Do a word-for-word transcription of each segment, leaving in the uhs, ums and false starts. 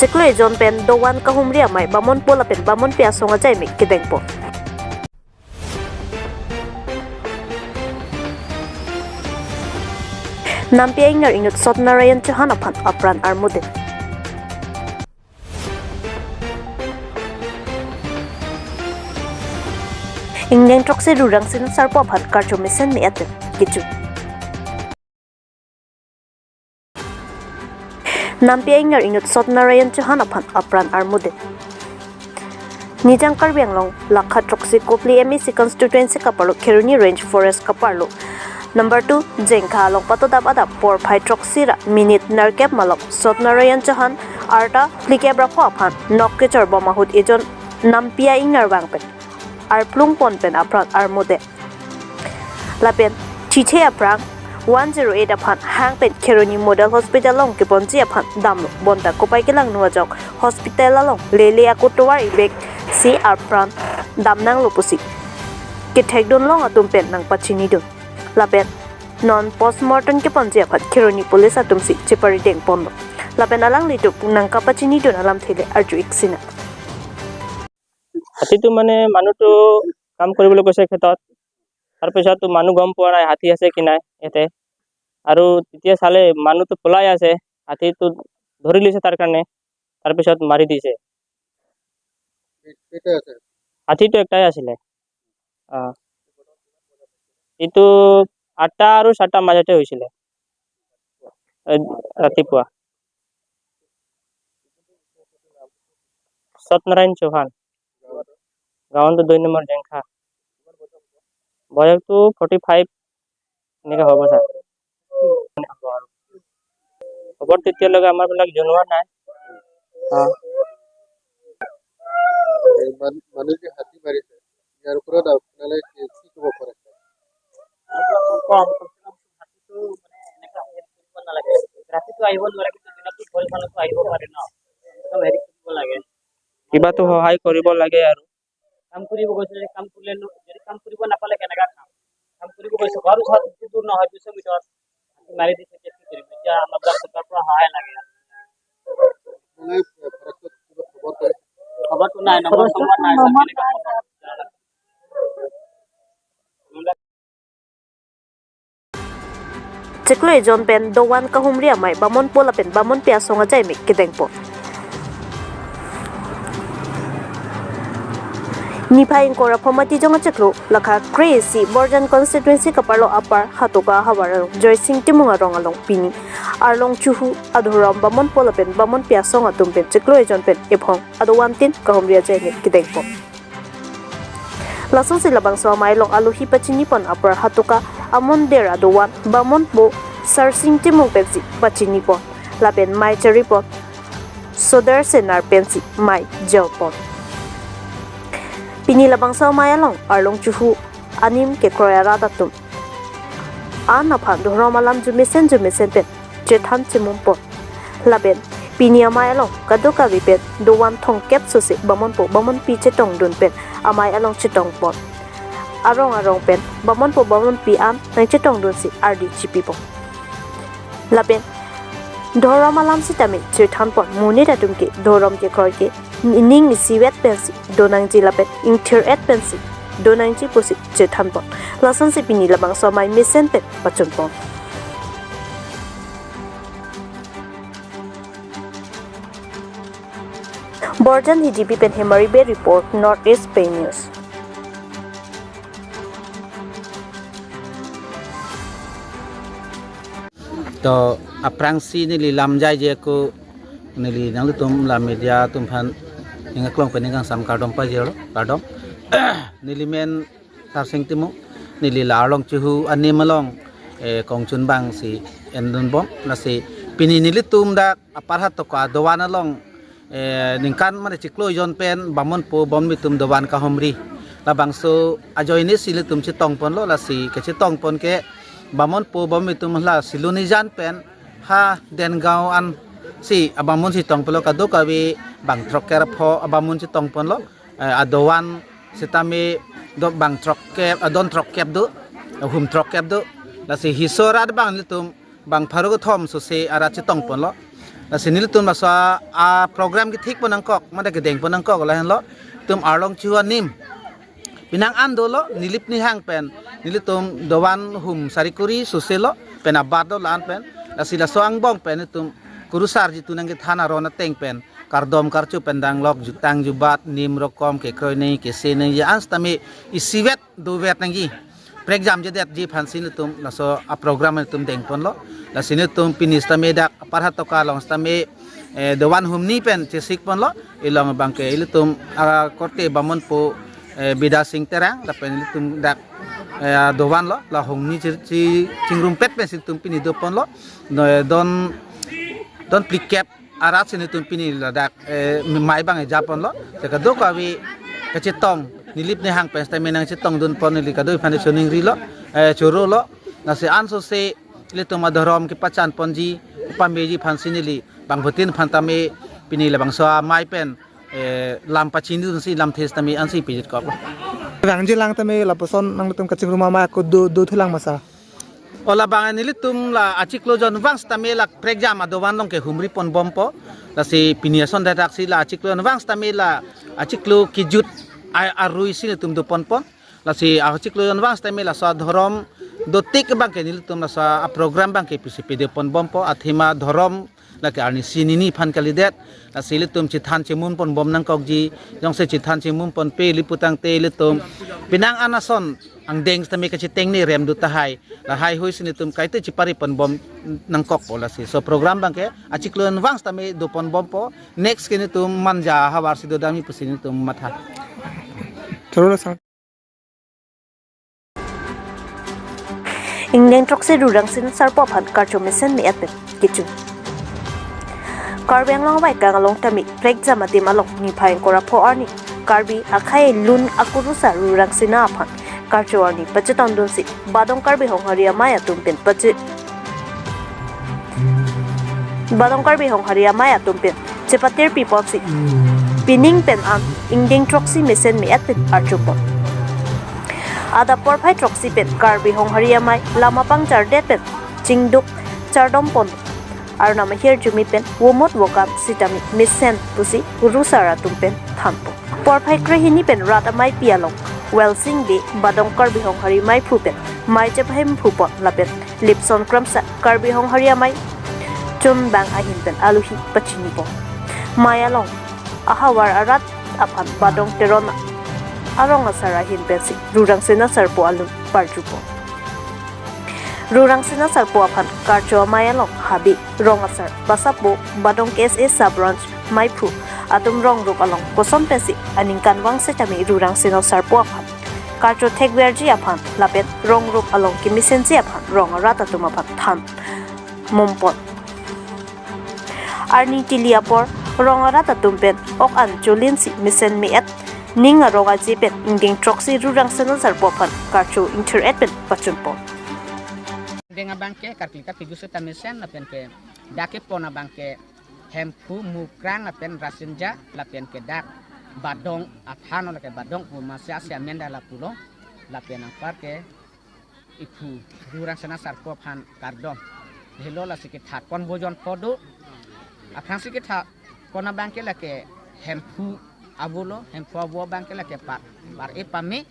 Chiklo ejon pen dovan kahumri amei bamonpo lapen bamonpi asong ajai me kedengpo. Nampi a-ingnar inut Satnarayan Chauhan aphan apran armude. Ingdeng throksi Rurang Sing Sarpo aphan karcho mesen me-et pen kecho. Nampi a-ingnar inut Satnarayan Chauhan aphan apran armude. Nijang Karbi Anglong lakha throksi Kopili M A C constituency kaparlo Kheroni Range Forest kaparlo number two Jengkha along patodap adap porphai throksi ra minute nerkep malom Satnarayan Chauhan arta phlikep ra pho aphan nok kechor bom ahut ejon nampi a-ingnar vang pen arplung pon pen apran armude. Lapen thithe aphrang one zero eight aphan hang pen Kheroni Model Hospital along keponji aphan damlo, bonta kopai kelangno ajok hospital along lele ako tovar ivek si apran damnanglo pusi kethekdun long atum pen nangpachinidun. Lapen non postmortem keponji aphan Kheroni police atum si cheparideng ponlo. Lapen alanglitum nangkapachinidun alamthe le arju-ik sinang. হাতীটো মানে মানুহটো কাম কৰিবলৈ গৈছে খেতত, তাৰপিছততো মানুহ গম পোৱা নাই হাতী আছে কি নাই ইয়াতে। আৰু তেতিয়া চালে মানুহটো পলাই আছে, হাতীটো ধৰি লৈছে তাৰ কাৰণে, তাৰপিছত মাৰি দিছে। কেইটা আছে? হাতীটো একটাই আছিলে। অ, এইটো আঠটা আৰু চাৰিটা মাজতে হৈছিলে। এ, ৰাতিপুৱা। সত্যনাৰায়ণ চৌহান, গাঁৱটো দুই নম্বৰ জেংখা। বয়সটো ফৰ্টি ফাইভ এনেকে হ'ব ছাৰ। খবৰ তেতিয়ালৈকে আমাৰ বিলাক জনোৱা নাই। অ। এই মান-, মানুহ যে হাতী মাৰিছে, ইয়াৰ ওপৰত আপোনালোকে কি, কি ক'ব পাৰে? কম, কমচে কম হাতীটো মানে এনেকা হেৰি কৰিব নালাগে। ৰাতিটো আহিব নোৱাৰে, কিন্তু দিনততো ভয় ভালতো আহিব পাৰে ন? একদম হেৰি কৰিব লাগে। কিবাতো সহায় কৰিব লাগে আৰু। কাম কৰিব গৈছে, যদি কাম কৰিলে ন-, যদি কাম কৰিব নাপালে কেনেকা খাম? কাম কৰিব গৈছে, ঘৰ ওচৰত বেছি দূৰ নহয়, দুশ মিটাৰ। মাৰি দিছে, এতিয়া কি কৰিম? এতিয়া আমাক চৰকাৰৰ পৰা সহায় লাগে। মানে, এ, ফৰেষ্টত কিবা খবৰ কৰিছে? খবৰটো নাই, নম্বৰ চম্বৰ নাই, ছাৰ, কেনেকে খবৰ? Chiklo ejon pen dovan kahumri amei bamonpo lapen bamonpi asong ajai me kedengpo. Niphai ingkoi ra pho Matijong achiklo lakha kre-isi Borjan constituency kaparlo Upper Hatoka ahavar along Joysing Timung arong along pini arlong chuhu adhorom bamonpo lapen bamonpi asong atum pen chiklo ejon pen ephong adovan tin kahumri ajai me kedengpo. Lasonsi labangso amei along alohi pachini pon Upper Hatoka amondir adovan bamonpo Sarsing Timung pensi pachini pon lapen mei chari pon, sodar senar pensi mei jo pon. Pini labangso amei along arlong chuhu anim kekroi arat atum an aphan dhorom alam jumesen jumesen pen chethan chemum pon. Lapen pini amei along kadokave pen dovan thomkep sose bamonpo bamonpi chetongdun pen amei along chetong pon. Arong arong pen bamonpo bamonpi an nangchetongdunsi ardi chipi pon. Lapen dhorom alam sitame chethan pon, monit atum ke dhorom kekroi ke ning isivet pensi donangji lapen ingthir-et pensi donangji pusi chethan pon. Lasonsi pini labangso amei mesen pen pachun pon. Borjan Hidipi pen Hemari Bey report, North East Pei News. To aphrangsi neli lam jaije ako neli nanglitum la media atum aphan ning aklong pen ning kangsam kardom pajirlo, kardom. Neli men Sarsing Timung, neli la arlong chuhu anim along, eh, kongchun bangsi endun bom, lasi pini nelitum dak Upper Hatoka adovan along, eh, ningkan mane chiklo ejon pen bamonpo bamonpi atum dovan kahumri. Labangso ajoinesi ilitum chetong ponlo, lasi kechetong pon ke bamonpo bamonpi atum la Silonijan pen ha Dengaon ansi abamun chetong ponlo, kadokave bang throkkep ra pho abamun chetong ponlo. Eh, adovan sitame do bang throkkep, adon throkkep do, ahum throkkep do. Lasi hiso arat bang ilitum bang pharo kethom sose arat chetong ponlo. Lasi nelitum laso a, a program kethik pon nangkok, mate kedeng pon nangkok lahenlo. Tum arlong chu anim. Penang an dolo, nilip nihang pen, nelitum dovan hum sari kuri sose lo, pen abat do la-an pen, lasi laso angbong pen nelitum kurusarji atum nangkethan aron ateng pen, kardom karcho pen danglok, jutang jubat, nim rokom, kekroi nangji, kese nangji, an sitame isivet dovet nangji. Prekjamjedetji aphansi nelitum laso a program nelitum deng ponlo. Lasi nelitum pini sitame dak Parhat Toka along sitame, eh, dovan hum hini pen chesik ponlo. Ilong abangke ilitum, ah, korte bamonpo, eh, Bidya Sing Terang, lapen ilitum dak, eh, dovan lo, la hum hini chi, chi, chingrumpet pensi nelitum pini do ponlo. No, eh, don, don phlikep arat si nelitum pini ladak, eh, mei abang eja ponlo. Te kadokave kachetong, nilip nihang pen sitame nangchetongdun pon, neli kadokave aphan choningrilo, eh, chorolo. Lasi ansose ilitum adhorom kepachan ponji, pameji aphansi neli bangphutin aphan tame pini labangso amei pen, eh, lam pachinidunsi lamthe sitame ansi pijit kok. Vangji lang tame lapuson nanglitum kachingrum amei ako do, do thulang ma sir? O labang nelitum la achiklo jonvang sitame la prekjam adovan along ke humri ponbompo. Lasi pini ason dadak si la achiklo jonvang sitame la achiklo kejut a, arui si nelitum do ponpon. Lasi achiklo jonvang sitame laso adhorom dotik abangke nelitum laso a program abangke pisi pede ponbompo, athema dhorom lake arnisi hini aphan kalidet. Lasi ilitum chethan chemun ponbom nangkokji, jongsi chethan chemun ponpe ili putangte ilitum penang an ason angdeng sitame kachitengne rem do tahai. Lahai hui si nelitum kaite chepari ponbom nangkokpo lasi. So program abangke achiklo jonvang sitame do ponbompo. Next ke nelitum Manja ahavar si dodamji pusi nelitum matha. Choro la sang. Ingdeng throksi Rurangsen asarpo aphan karcho mesen me-et pen kechun. Karbi Anglong avaikang along tame prekjam adim along niphai ingkoi ra pho arni Karbi akhei lun akurusar Rurangsen aphan karcho arni pachetongdunsi Badong Karbi Honghari Amei atum pen pache Badong Karbi Honghari Amei atum pen chepatir piponsi pining pen an ingdeng throksi mesen me-et pen archupon. Adap porphai throksi pen Karbi Honghari Amei lam apangchardet pen chingduk chardom pon, arnam ahir jumi pen vomut vokam sitame mesen pusi kurusar atum pen thanpo. Porphai krehini pen rat ameipi along Welsing Bey Badong Karbi Honghari meiphu pen mei chepahem phupon lapen Lipson Kramsa Karbi Honghari Amei chunbang ahin pen alohi pachinipon. Mei along ahavar arat aphan Badong Teron arong asar ahin pensi Rurangsen asarpo alun parjupon. Rurangsen asarpo aphan karcho amei along habe rong asar basapo Badong K S A sub branch meiphu atum rong rup along koson pensi aningkanvang setame Rurangsen asarpo aphan karcho thekverji aphan lapen rong rup along kemesenji aphan rong arat atum aphan than mumpon. Arni tili apor rong arat atum pen ok an cholinsi mesen me-et ning arong aje pen ingdeng throksi Rurangsen asarpo aphan karcho ingthir-et pen pachunpon. Ingdeng abangke karkli kaphigu seta mesen lapen ke dak kepon abangke Hemphu, Mukrang lapen Rasinja lapen ke dak Badong aphan lake Badong pu masi asi amen da lapulo lapen anparke iphu Rurangsen asarpo aphan kardom. Helo lasi kethat pon bojon podo. Aphrangsi kethat pon abangke lake Hemphu avo lo, Hemphu avo abangke lake par, par-e pame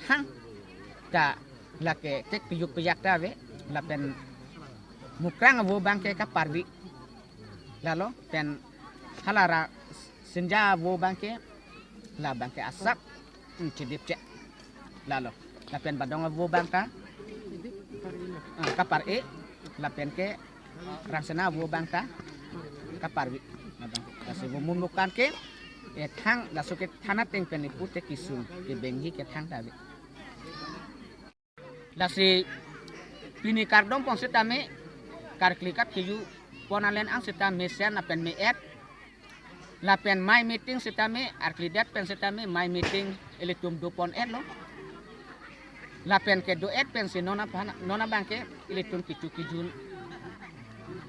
hang ta lake kek piyuk piyak ta ave lapen Mukrang avo abangke kaparvi. Lalo pen hala Rasinja avo abangke la abangke asap, hmm, chidip che. Lalo lapen Badong avo abangke, ah, kapar-e lapen ke Rangsena avo abangke kaparvi. Labang lasi vo mumukan ke, eh, thang laso kethan ateng pen ipute kesung kebenghi kethang ta ave. Lasi pini kardom pon setame karkli kaphigu pon alen ang seta mesen lapen me-et lapen mei meeting setame arklidet pen setame mei meeting ilitum do pon-et lo. Lapen kedo-et pensi non aphan, non abangke ilitum kecho kejun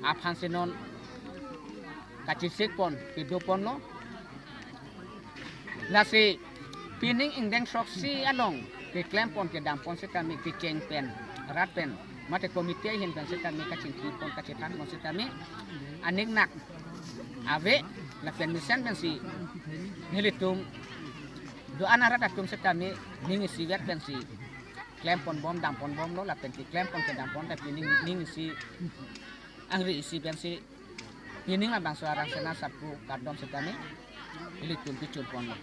aphansi non kachesik pon kedo ponlo. Lasi pining ingdeng throksi along keklem pon kedam pon setame kecheng pen rat pen mate committee ahin pen setame kachingki pon kachethan pon setame aning nak ave, lapen mesen pensi nelitum do-an arat atum setame ning isivet pensi klempon bom, dampon bomlo, lapen keklem pon kedam pon ta pining ning isi angri isi pensi pining labangso Rangsina Sapku kardom setame ilitum pichun ponlo.